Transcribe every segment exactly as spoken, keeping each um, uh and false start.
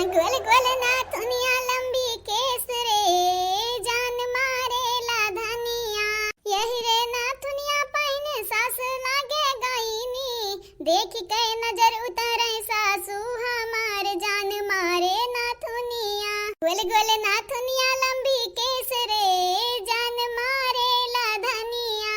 गोल गोल नाथुनिया लंबी केस रे, जान मारेला धनिया। यही रे नाथुनिया पहिने सास लागे गईनी, देख के नजर उतरे सासू हमार, जान मारे नाथुनिया। गोल गोल नाथुनिया लंबी केस रे, जान मारेला धनिया।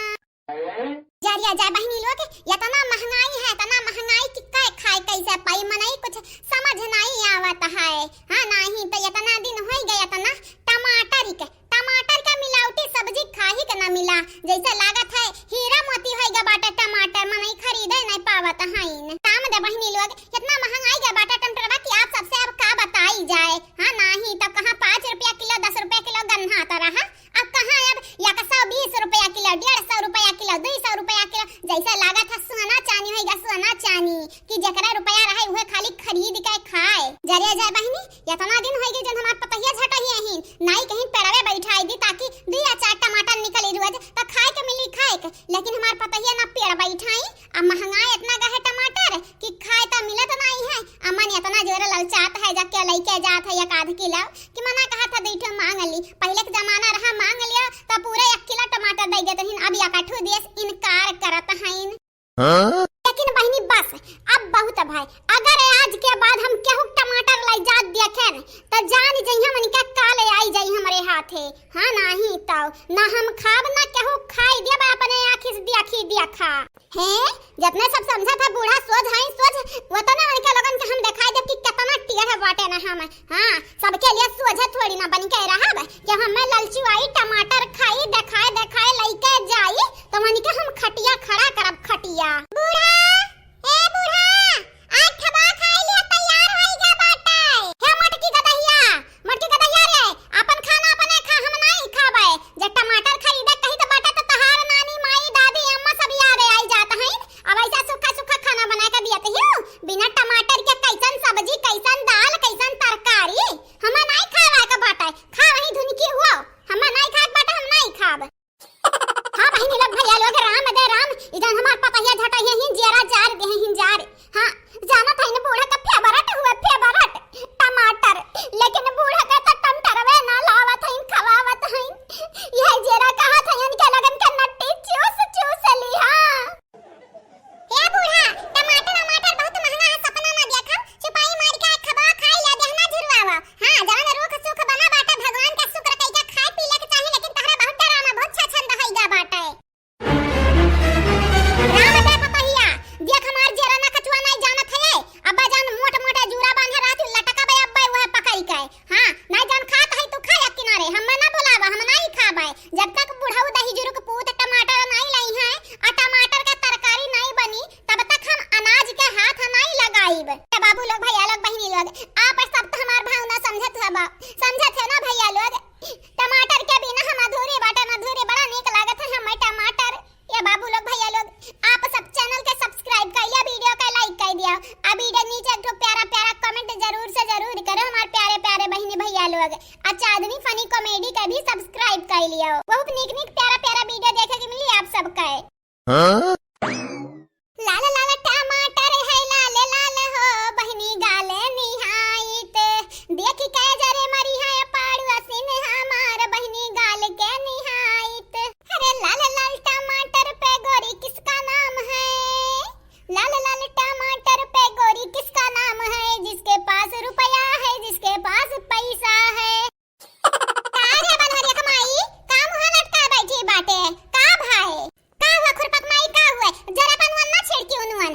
जा रे जा बहिनी लोग, इतना महंगाई है, इतना महंगाई कि कै खाए कैसे पाई, मनई कुछ समझ नहीं आवत है। हाँ, नहीं तो इतना दिन होई गए, इतना टमाटर के, टमाटर का मिलावटी सब्जी खाही के ना मिला, जैसे लागत है हीरा मोती होई गए बाटे टमाटर, मनई खरीदे नहीं पावत हईन। काम दे बहिनी लोग, इतना महंगाई गए बाटे टमाटरवा कि आप सबसे अब का बताई जाए। हाँ, नहीं तो कहाँ पाँच रुपया किलो, दस रुपया किलो गन्ना तो रहा, अब कहाँ, अब एक सौ बीस रुपया किलो, डेढ़ सौ रुपया किलो, दुई सौ रुपया किलो, जैसे लागत है सोना चानी होई गए, सोना चानी, कि जेकरा रुपया रहे उहे खाली खरीद के खाए। जा रे जा बहिनी, इतना दिन होई गए जन हमार पतहिया झटही अहिन, नाई कहीं पेड़वे बैठाई दी ताकि दुई या चार टमाटर निकली रोज, तो खाए के मिली खाए के, लेकिन हमार पतहिया ना पेड़ बैठाई, आ महंगाई इतना गए है टमाटर कि खाए तो मिलत नहीं है। अम्मा ने इतना जोर ललचात है, जाके लइके जात है एक आध किलो कि मना कहा था, दू ठो मांग ली। पहले के जमाना रहा, मांग लिया तो पूरे एक किलो टमाटर दे देते हैं, अब एक आठू देश इनकार करत हैं। हाँ? लेकिन बहिनी बस, अब बहुत भाई, अगर आज के बाद हम केहू टमाटर लाई जात देखेन तो जान जइहा मन के काले आई जाई हमरे हाथे। हाँ, नाही तो ना हम खाब, ना केहू खाई देब, अपने आँखी से देखी देखा। हैं, जतने सब समझत है बूढ़ा सोझ हई सोझ, वतने उनके लोगन के हम देखाई देब कि कितना टेढ़ बाटे ना हम। हाँ, सबके लिए सोझे थोड़ी ना बन के रहब कि हमें ललचुआई टमाटर खाई, देखाए देखाए लइके जाई, तो उनके हम खटिया खड़ा करब, खटिया। बूढ़ा, ए बूढ़ा, आज ठबा खाए लिए तैयार होई गया बाटे। हे मोटकी गदहिया, मोटकी गदहिया रे, अपन खाना अपने खा, हम नाई खाबे। जे टमाटर खरीदे कही तो बाटे तो तहार नानी, माई, दादी, अम्मा सब याद आई जात हैं। अब ऐसा सूखा सूखा खाना बना के दियत हियो, बिना टमाटर के कैसन सब्जी, कैसन दाल, कैसन तरकारी, हम नाई खावे के बाटे। खा वहीं धुनकी हुआ, हम नाई खाए के बाटे, हम नाई खाब। हाँ बहिनी लोग, भैया लोग, राम दे राम, ई जौन हमार पतहिया झटहिया हिन जियरा जार दे हिन जार। हाँ, जानत है न बूढ़ा का फेवरेट हुआ, फेवरेट टमाटर, लेकिन बूढ़ा का तो टमाटरवे ना लावत है, खवावत है। यह जियरा कहत है इनके लगन के नट्टी चूस चूस ली। हाँ। ए बूढ़ा, टमाटर, टमाटर बहुत महंगा है, सपना ना देखा, चुपाई मार के खबा खाई ले, देहना झुरवावा। हाँ, जवन रूख सुख बना बाटे, भगवान के शुक्र कई के खाए पी ले के चाही, लेकिन तहरा बहुत डरामा, बहुत छछन दहई गा बाटे। राम दे पतहिया, देख हमार जेरा ना कचुआ नहीं जानत है, अब्बा जान मोट मोटा जूरा बांधे रहती, लटका बे अब्बा वह पकड़ के। हाँ, नहीं जान खात है तू खा एक किनारे, हमें ना बुलावा, हम नहीं खाबे। जब तक बुढ़ऊ दही जुरुक पूत टमाटर नहीं लाई है, आ टमाटर का तरकारी नहीं बनी, तब तक हम अनाज के हाथ नहीं लगाइब। ए बाबू लोग, भैया लोग, बहिनी लोग, आप सब तो हमार भावना समझत हबा, समझत है ना भैया लोग? टमाटर के बिना हम अधूरे बाटन, अधूरे बड़ा नीक लागत है हमें टमाटर। ए बाबू लोग, भैया लोग, आप सब channel के subscribe कर लिया, video के like कर दिया, आ video नीचे एक ठो प्यारा प्यारा comment जरूर से जरूर करो हमार प्यारे प्यारे बहिनी भैया लोग। आ चांदनी funny comedy के भी subscribe कर लिया, बहुत नीक नीक प्यारा प्यारा video देखे के मिली आप सबके। हाँ? लाल लाल टमाटर है, लाल लाल हो बहिनी गाल निहाइत। देखि के जरे मरी है पड़ुआ सिन हमार बहिनी गाल के निहाइत। अरे लाल लाल टमाटर पे गोरी किसका नाम है? लाल लाल टमाटर पे गोरी किसका नाम है? जिसके पास रुपया है, जिसके पास पैसा है। का रे बनवरिया के माई, का मुँह लटका बैठी बाटे? का भाई? का हुआ खुरपक माई, का हुआ? जरा अपन वन ना छिड़की उनवन।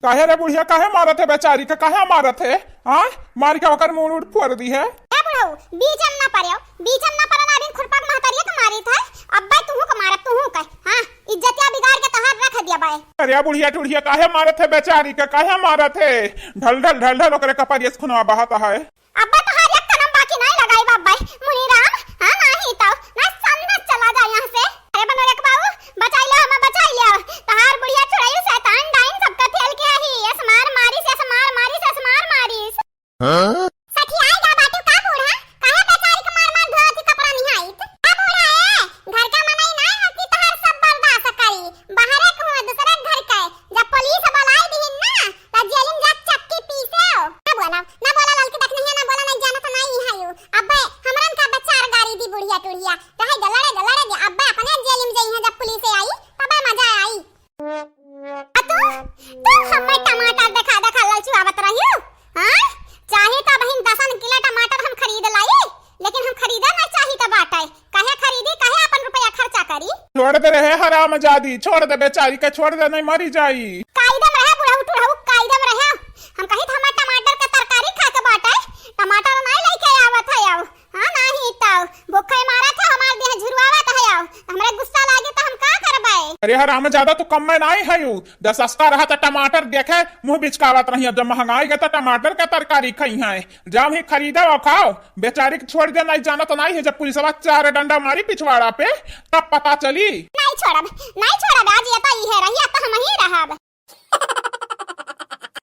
काहे रे बुढ़िया, काहे मारत है बेचारी के, काहे मारत है? हाँ, मार के ओकर मूड़ उड़ फोड़ दी है। ए बुढ़ऊ, बीच में ना पड़ो, बीच में ना पड़ो ना, अभी खुरपा के महतरिया के मारित है, अब्बे तुहू के मारब, तुहू के। हाँ, इज्जतिया बिगाड़ के तहार रख दिया बाय। अरे बुढ़िया टुढ़िया, काहे मारत है बेचारी के, काहे मारत है? ढल ढल ढल ढल ओकरे कपड़िया से खूनवा बहत है। अब्बे तोहार एक कदम बाकी नाहीं लगाइब अब्बे, मुनीराम, हाँ नाहीं तो, ना सन्नत चला जा यहाँ से। अरे बनोरे के बाबू, बचाई ले, हमें बचाई ले, तहार बुढ़िया चुड़ैल शैतान डाइन सबका फेल के आही, यस मार मारिस, यस मार मारिस, यस मार मारिस। हाँ? सठियाई गा बाटू का बूढ़ा, काहे बेचारी के मार मार धोती कपड़ा निहाइत? का बूढ़ा ए, घर का मनई नाहीं हती तहार सब बर्दाश्त करी, बाहरे के हुए दूसरे घर के, जब पुलिस बुलाई दिहिन ना, त जेलिन जा चक्की पीसे हो। ना बोला, ना बोला ललकी देखनी है, ना बोला, नहीं जानत नहीं है यू। अबे हमरन का बेचार गारी दी बुढ़िया टुढ़िया। रहे दे, लड़े दे, लड़े दे। अबे अपने जेल में जइहैं, जब पुलिस आई, तबे मजा आई। आ तू, तू हमें टमाटर देखा देखा ललचुआवत रहियो, हाँ? चाही त बहिन दसन किलो टमाटर हम खरीद लाई, लेकिन हम खरीदे ना चाही त बाटे। काहे खरीदी, काहे अपन रुपया खर्चा करी? छोड़ दे रहे हरामजादी, छोड़ दे बेचारी के, छोड़ दे, नहीं मरी जाई। कायदे में रहे बुढ़ऊ टुढ़ऊ, कायदे में रहे। हम कही त हमें टमाटर के तरकारी खाए के बाटे, टमाटर नहीं लेके आवत है अब। हाँ, नाहीं तो भूखे मारत है, हमार देह झुरवावत है अब। हमरे गुस्सा लागे त हम का करबे? अरे हरामजादा, तू कम में नाहीं है यू। दस अस्ता रहा त टमाटर देखे मुँह बिचकावत रही, अब जब महंगाई गए त टमाटर के तरकारी खइहैं। जाओ ही खरीदो और खाओ। बेचारी के छोड़ दे, नहीं जानत नहीं है, जब पुलिसवा चार डंडा मारी पिछवाड़ा पे, तब पता चली। नहीं छोड़ब, नहीं छोड़ब, आज ये तो ई है रही, अब तो हम ही रहब।